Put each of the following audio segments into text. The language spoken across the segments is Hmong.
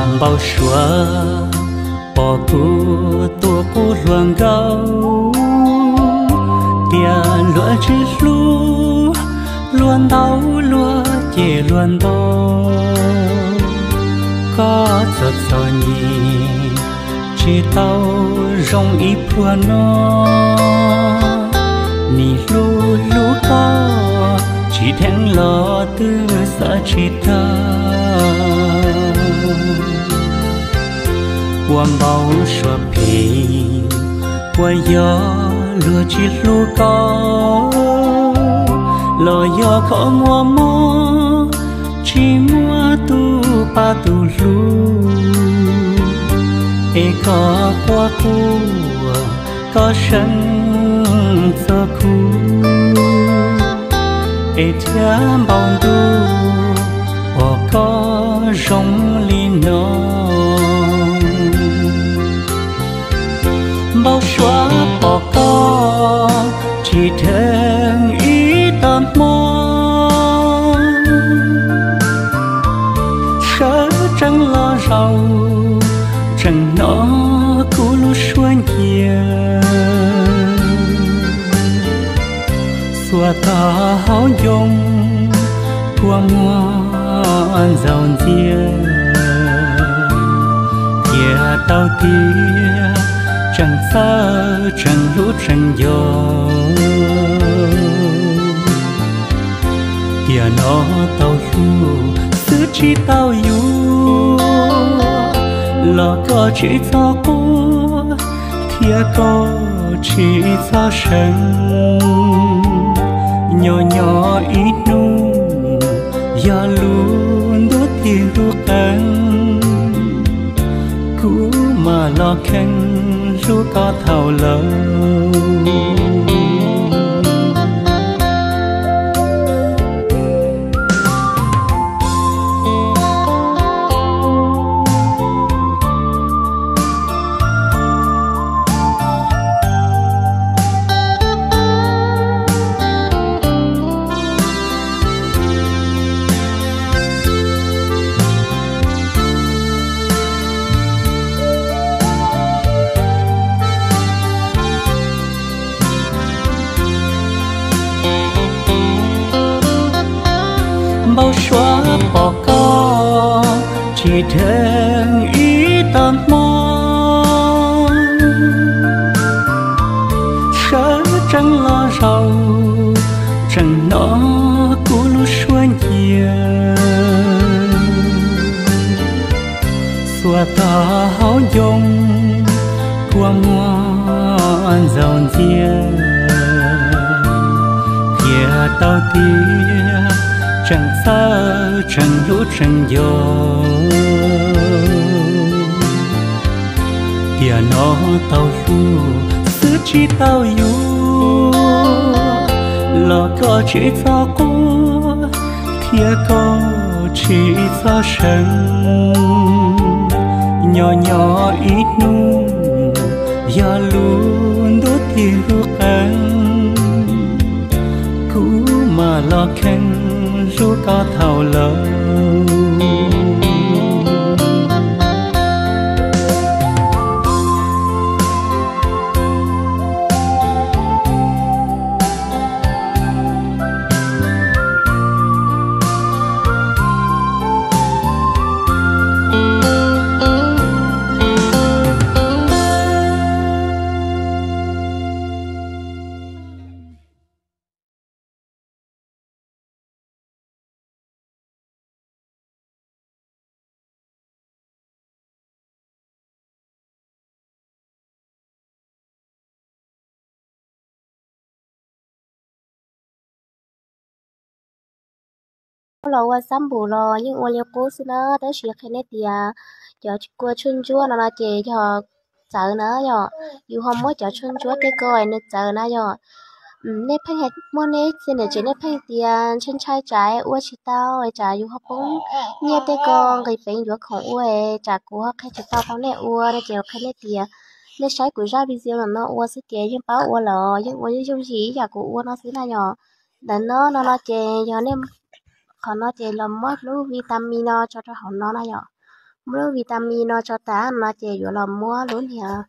Npau suav pom kuv tus qub hluas nkauj, tias luag tsis hlub, luag ntaus luag cem luag ntaus. Koj txom txom nyem tsis tau zoo ib pluag no, nim hlub hlub koj tsis dheev los twb xav tsis tag. Ua npau suav phem, puas yog luag tsis hlub koj, los yog koj muaj mob tsis muaj tus pab tus hlub, es koj quaj quaj koj seev txog kuv, es thiab npau ntuj pom koj zoo li no. Npau suav pom koj tsis dheev ib tag hmo, sawv tsees los zaum tsees hnov kuv lub suab ncia. Xuas tog hauv ncoo kua muag ntxaus ntxiag, cia tau tiag tseem txawj tseem hlub tseem nco. Tiam no tau hlub xwb tsis tau yuav, los koj tsis txhob quaj thiab koj tsis txhob seev. Nyob nyob ib hnub yog lub ntuj tig ntuj qees, kuv mam los kheev hlub koj thaum lawm. Npau suav pom koj tsis dheev ib tag hmo, sawv tsees los zaum tsees hnov kuv lub suab ncia. Xuas tog hauv ncoo kua muag ntxaus ntxiag, cia tau tiag tseem txawj tseem hlub tseem nco. Tiam no tau hlub xwb tsis tau yuav, los koj tsis txhob quaj thiab koj tsis txhob seev. Nyob nyob ib hnub yog lub ntuj tig ntuj qees, kuv mam los kheev hlub koj thaum lawm. Los ua xab npum los yeej ua li qub xwb na, tab sis qhia nej tias cov kua tshuaj ntsuab no no ces yog txawv na yom, yus ho muab cov tshuaj ntsuab tej ko nws txawv na yom. Nej pheej muaj nej txhia niam tsev nej pheej tias ntshai ntshai tsam ua tsis tau tsam yus ho poob nyiaj tej ko nqis peev yuav khoom ua, tsam kuv ho qhia tsis tau rau nej ua no ces qhia nej tias nej saib kuv zaj video no ua xwb ces yeej paub ua los yeej ua yooj yim ib yam kuv ua no xwb na yom. Ntawm no no no ces yog nej, qhov no ces los muab lub vitamin no tso rau hauv no na yom. Muab lub vitamin no tso tas no ces yuav los muab lub niag,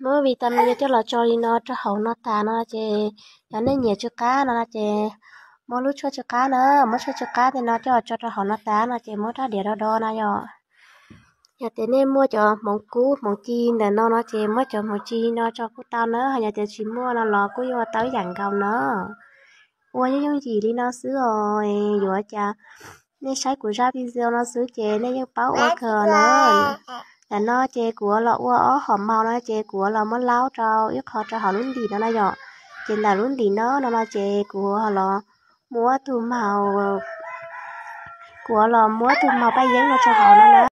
muab vitamin coj los tso li no rau hauv no tas no ces yog nej nyiam tsw qab no ces muab lub tshuaj tsw qab na, muab tshuaj tsw qab tej no coj los tso rau hauv no tas no ces muab rab diav do do no yom. Yog tias nej muaj cov hmoov kub hmoov ci ntawm no no ces muab cov hmoov ci no tso kuj tau na, ho yog tias tsis muaj no los kuj yuav tau ib yam nkaus na. Ua yooj yooj yim li no xwb os, yuav cas nej saib kuv zaj video no xwb ces nej yeej paub ua kawg na. Ntawm no ces kuv los ua ob hom maus no ces kuv los muab laub rau ib qho rau hauv lub ntim no na yom. Ces ntawm lub ntim no no no ces kuv los muab tus maus, kuv los muab tus maus paj yeeb no rau hauv no na.